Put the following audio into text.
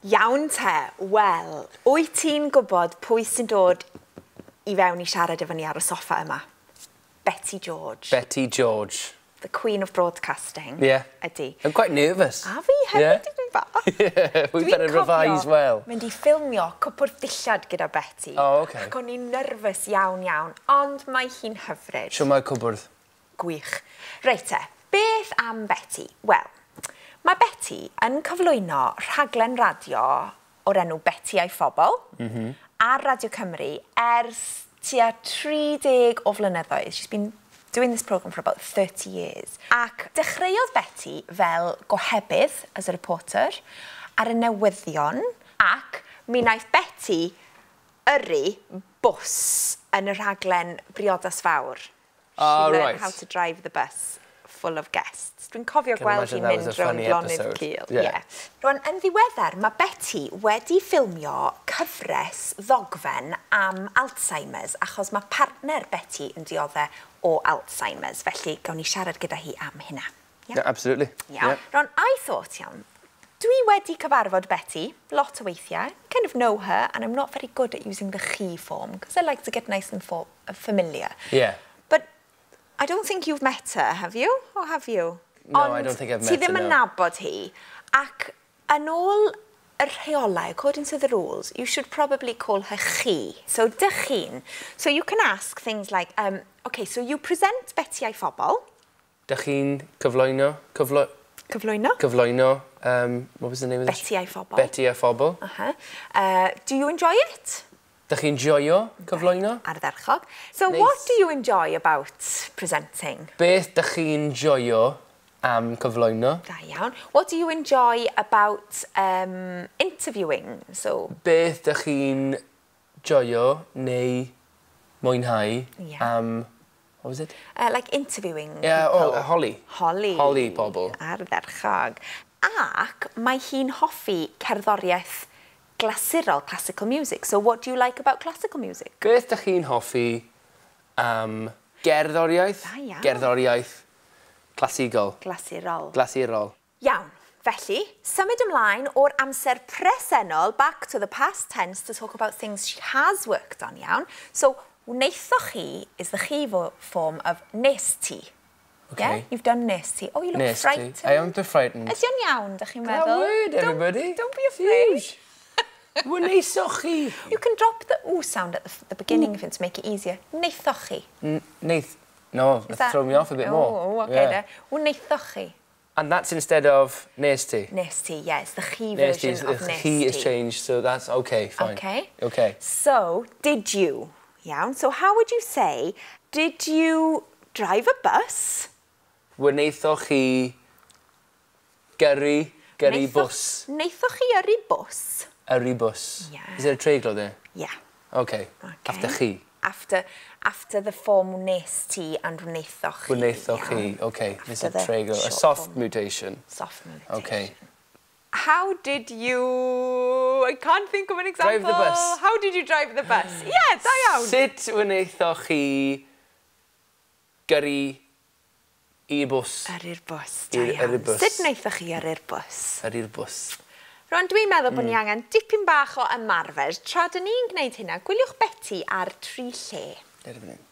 Iawn te, wel, wyt ti'n gwybod pwy sy'n dod i fewn i siarad efo ni ar y soffa yma? Beti George. Beti George. The Queen of Broadcasting. Yeah. Ydy. I'm quite nervous. A fi hefyd Yeah. dipyn bach. Yeah, we better revise well. Mynd i ffilmio cwpwrdd dillad gyda Beti. Oh, okay. Ac o'n i'n nervous iawn iawn, ond mae hi'n hyfryd. Shwmae cwpwrdd. Gwych. Reit te, beth am Beti? Wel, mae Beti yn cyflwyno rhaglen radio o'r enw Beti a'i Phobl ar Radio Cymru ers tua 30 o flynyddoedd. She's been doing this programme for about 30 years. Ac dechreuodd Beti fel gohebydd as a reporter ar y newyddion ac mi wnaeth Beti yrru bws yn y rhaglen Briodas Fawr. She learned how to drive the bus full of guests. Dwi'n cofio Can gweld imagine hi'n that mynd was a rownd funny lonydd episode. cul. Yeah. Yeah. Rwan, yn ddiweddar, mae Beti wedi ffilmio cyfres ddogfen am Alzheimer's, achos mae partner Beti yn dioddef o Alzheimer's. Felly, gawn ni siarad gyda hi am hynna. Yeah, absolutely. Iawn. Yeah. Rwan, I thought, iawn, dwi wedi cyfarfod Beti lot o weithiau. I kind of know her, and I'm not very good at using the chi form, because I like to get nice and familiar. Yeah. But I don't think you've met her, have you? Or have you? No, I don't think I've Ti met her, ddim yn no. nabod hi. Ac yn ôl y rheolau, according to the rules, you should probably call her chi. So, dych chi'n. So you can ask things like, okay, so you present Beti a'i Phobl. Dych chi'n cyflwyno? Cyflwyno. Cyflwyno. What was the name of this? Beti a'i Phobl. Beti a'i Phobl. Do you enjoy it? Dych chi'n joio cyflwyno? Ardderchog. So Nice. What do you enjoy about presenting? Beth dych chi'n joio am cyflwyno? Da iawn. What do you enjoy about interviewing? So, Beth dych chi'n joio neu mwynhau am... What was it? Like interviewing Yeah, oh, people. Holi. Holi. Holi pobl. Ardderchog. Ac mae hi'n hoffi cerddoriaeth glasurol, classical music. So what do you like about classical music? Beth dych chi'n hoffi am gerddoriaeth? Da iawn. Gerddoriaeth clasigol. Glasurol. Glasurol. Iawn. Felly, symud ymlaen o'r amser presennol back to the past tense to talk about things she has worked on, iawn. So, wnaethoch chi is the chi form of nes ti. Okay. Yeah? You've done nes ti. Oh, you look Nes ti. frightened. I am too frightened. Ydy o'n iawn, dych chi'n That meddwl? word, everybody. Don't be afraid. Huge. Wnaethoch chi. You can drop the oo sound at the beginning if it's to make it easier. Wnaethoch chi. Wnaeth... No, Is that's that- thrown me off a bit more. Oh, okay. Yeah. Yeah. Wnaethoch chi. And that's instead of nes ti. Nes ti, yes, the chi Nes ti, version of the nes chi is ti. changed, so that's okay, fine. Okay. Okay. So, did you? Iawn. So, how would you say, did you drive a bus? Wnaethoch chi gyrru bws. Wnaethoch chi yrru bws? Yrru bws. Yeah. Is there a treiglo there? Yeah. Okay. Okay. After chi. After the form nes ti and wnaethoch chi. Wnaethoch chi. Iawn. Okay. There's a After the treiglo. A short soft form. mutation. Soft mutation. Okay. How did you... I can't think of an example. Drive the bus. How did you drive the bus? Yeah, da iawn. Sut wnaethoch chi gyrru i bws? Yrru'r bws, da iawn. Yrru'r bws. Sut wnaethoch chi yrru'r bws? Yrru'r bws. Rwan, dwi'n meddwl bod ni angen dipyn bach o ymarfer. Tra dyn ni'n gwneud hynna, gwyliwch Beti ar tri lle. Dere fan hyn.